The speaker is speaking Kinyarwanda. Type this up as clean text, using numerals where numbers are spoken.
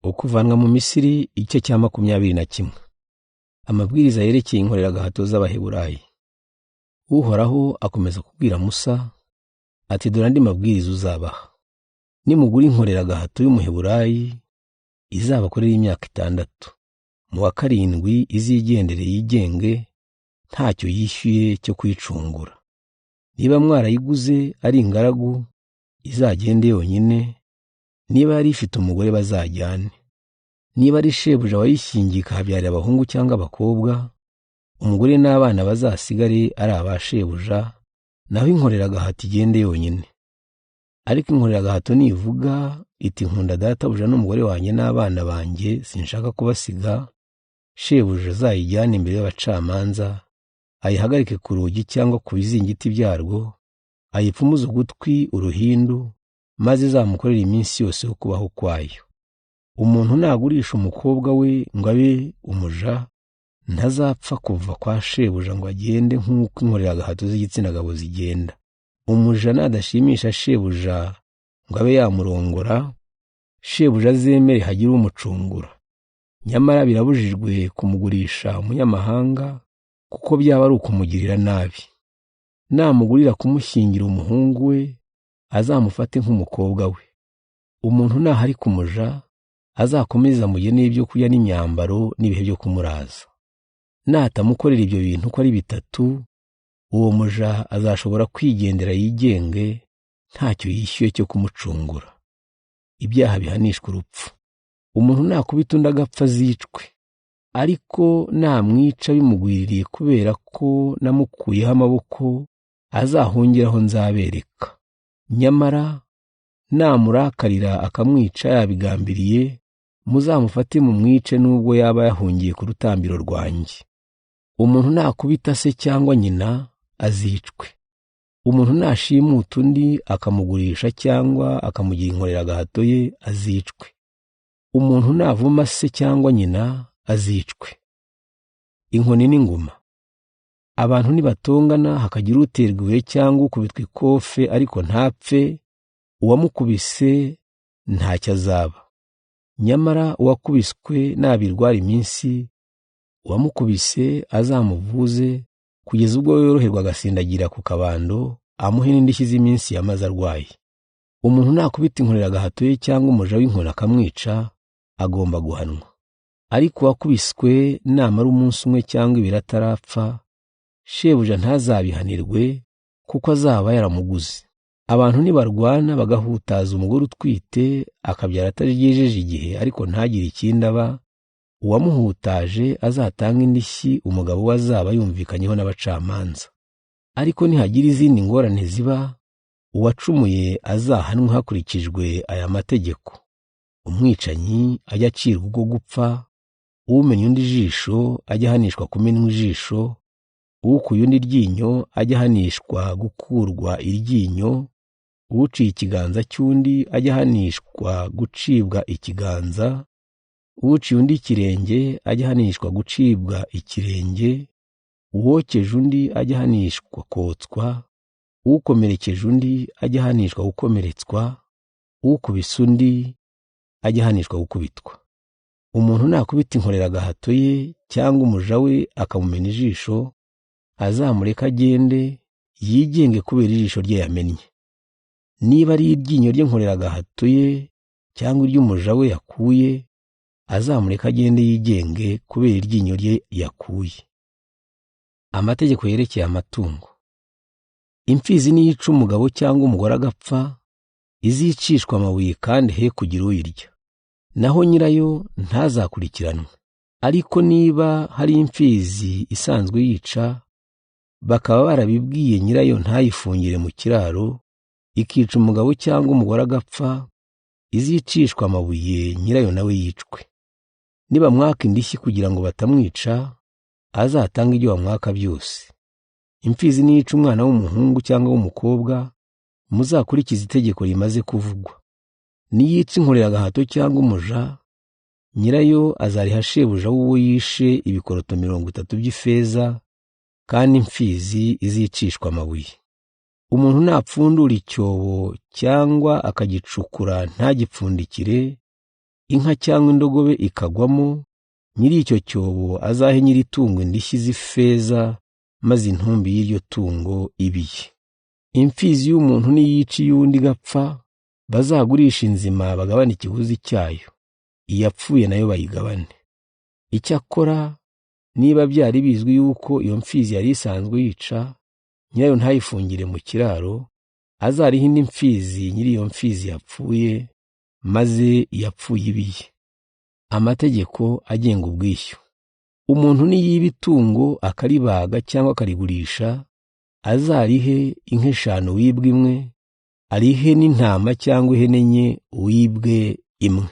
Ukuvanwa mu Misiri igice cya 21. Amabwiriza yerekeye inkoreragahato z'Abaheburayi. Uhoraho akomeza kubwira Musa ati: dore andi mabwiriza uzabaha. Nimugura inkoreragahato y'Umuheburayi izabakorera imyaka 6. Mu wa 7 izigendere yigenge ntacyo yishyuye cyo kuyicungura. Niba mwarayiguze ari ingaragu izagende yonyine, niba yari ifite umugore bazajyane. Niba ari shebuja wayishyingiye ikahabyarira abahungu cyangwa abakobwa, umugore n'abana bazasigare ari aba shebuja, naho inkoreragahato igende yonyine. Ariko inkoreragahato nivuga iti nkunda databuja n'umugore wanjye n'abana banjye sinshaka kubasiga, shebuja azayijyane imbere y'abacamanza, ayihagarike ku rugi cyangwa ku bizingiti byarwo, ayipfumuze ugutwi uruhindu, maze izamukorere iminsi yose yo kubaho kwayo. Umuntu nagurisha umukobwa we ngo abe umuja, ntazapfa kuva kwa shebuja ngo agende nk'uko inkoreragahato z'igitsina gabo zigenda. Umuja nadashimisha shebuja ngo abe yamurongora, shebuja azemere hagire umucungura. Nyamara birabujijwe kumugurisha umunyamahanga, kuko byaba ari ukumugirira nabi. Namugurira kumushyingira umuhungu we, azamufate nk'umukobwa we. Umuntu nahari kumuja, azakomeze amugenere ibyo kurya n'imyambaro n'ibihe byo kumuraza. Natamukorera ibyo bintu uko ari 3, uwo muja azashobora kwigendera yigenge ntacyo yishyuye cyo kumucungura. Ibyaha bihanishwa urupfu. Umuntu nakubita undi agapfa azicwe, ariko namwica bimugwiririye kubera ko namukuyeho amaboko, azahungiraho nzabereka. Nyamara namurakarira akamwica yabigambiriye, muzamufate mumwice nubwo yaba yahungiye ku rutambiro rwanjye. Umuntu nakubita se cyangwa nyina azicwe. Umuntu nashimuta undi akamugurisha cyangwa akamugira inkoreragahato ye azicwe. Umuntu navuma se cyangwa nyina azicwe. Inkoni n'inguma. Abantu nibatongana hakagira uterwa ibuye cyangwa ukubitwa ikofe ariko ntapfe, uwamukubise ntacyo azaba. Nyamara uwakubiswe nabirwara iminsi, uwamukubise azamuvuze kugeza ubwo yoroherwa agasindagira ku kabando, amuhe n'indishyi z'iminsi yamaze arwaye. Umuntu nakubita inkoreragahato ye cyangwa umuja w'inkoni akamwica, agomba guhanwa. Ariko uwakubiswe namara umunsi umwe cyangwa 2 atarapfa, shebuja ntazabihanirwe kuko azaba yaramuguze. Abantu nibarwana bagahutaza umugore utwite akabyara atagejeje igihe ariko ntagire ikindi aba, uwamuhutaje azatanga indishyi umugabo we azaba yumvikanyeho n'abacamanza. Ariko nihagira izindi ngorane ziba, uwacumuye azahanwe hakurikijwe aya mategeko. Umwicanyi ajya acirwa ubwo gupfa, umenya undi ijisho ajya ahanishwa kumenwa ijisho, ukuye undi iryinyo ajya ahanishwa gukurwa iryinyo, uciye ikiganza cy'undi ajya ahanishwa gucibwa ikiganza, uciye undi ikirenge ajya ahanishwa gucibwa ikirenge, uwokeje undi ajya ahanishwa kotswa, ukomerekeje undi ajya ahanishwa gukomeretswa, ukubise undi ajya ahanishwa gukubitwa. Umuntu nakubita inkoreragahato ye cyangwa umuja we akamumena ijisho, azamureka agende yigenge kubera ijisho rye yamennye. Niba ari iryinyo ry'inkoreragahato ye cyangwa iry'umuja we yakuye, azamureka agende yigenge kubera iryinyo rye yakuye. Amategeko yerekeye amatungo. Imfizi niyica umugabo cyangwa umugore agapfa, izicishwa amabuye kandi he kugira uyirya, naho nyirayo ntazakurikiranwe. Ariko niba hari imfizi isanzwe yica, bakaba barabibwiye nyirayo ntayifungire mu kiraro, ikica umugabo cyangwa umugore agapfa, izicishwa amabuye nyirayo nawe yicwe. Nibamwaka indishyi kugira ngo batamwica, azatanga ibyo bamwaka byose. Imfizi niyica umwana w'umuhungu cyangwa w'umukobwa, muzakurikize itegeko rimaze kuvugwa. Niyica inkoreragahato cyangwa umuja, nyirayo azariha shebuja w'uwo yishe ibikoroto 30 by'ifeza, kandi imfizi izicishwa amabuye. Umuntu napfundura icyobo cyangwa akagicukura ntagipfundikire, Inka cyangwa indogobe ikagwamo, nyiri icyo cyobo azahe nyiri itungo indishyi z'ifeza, maze intumbi y'iryo tungo ibe iye. Imfizi y'umuntu niyica iy'undi igapfa, bazagurishe inzima bagabane ikiguzi cyayo, iyapfuye nayo bayigabane. Icyakora niba byari bizwi yuko iyo mfizi yari isanzwe yica, nyirayo ntayifungire mu kiraro, azarihe indi mfizi nyiri iyo mfizi yapfuye, maze iyapfuye ibe iye. Amategeko agenga ubwishyu. Umuntu niyiba itungo akaribaga cyangwa akarigurisha, azarihe inka 5 wibwe imwe, arihe n'intama cyangwa ihene 4 wibwe imwe.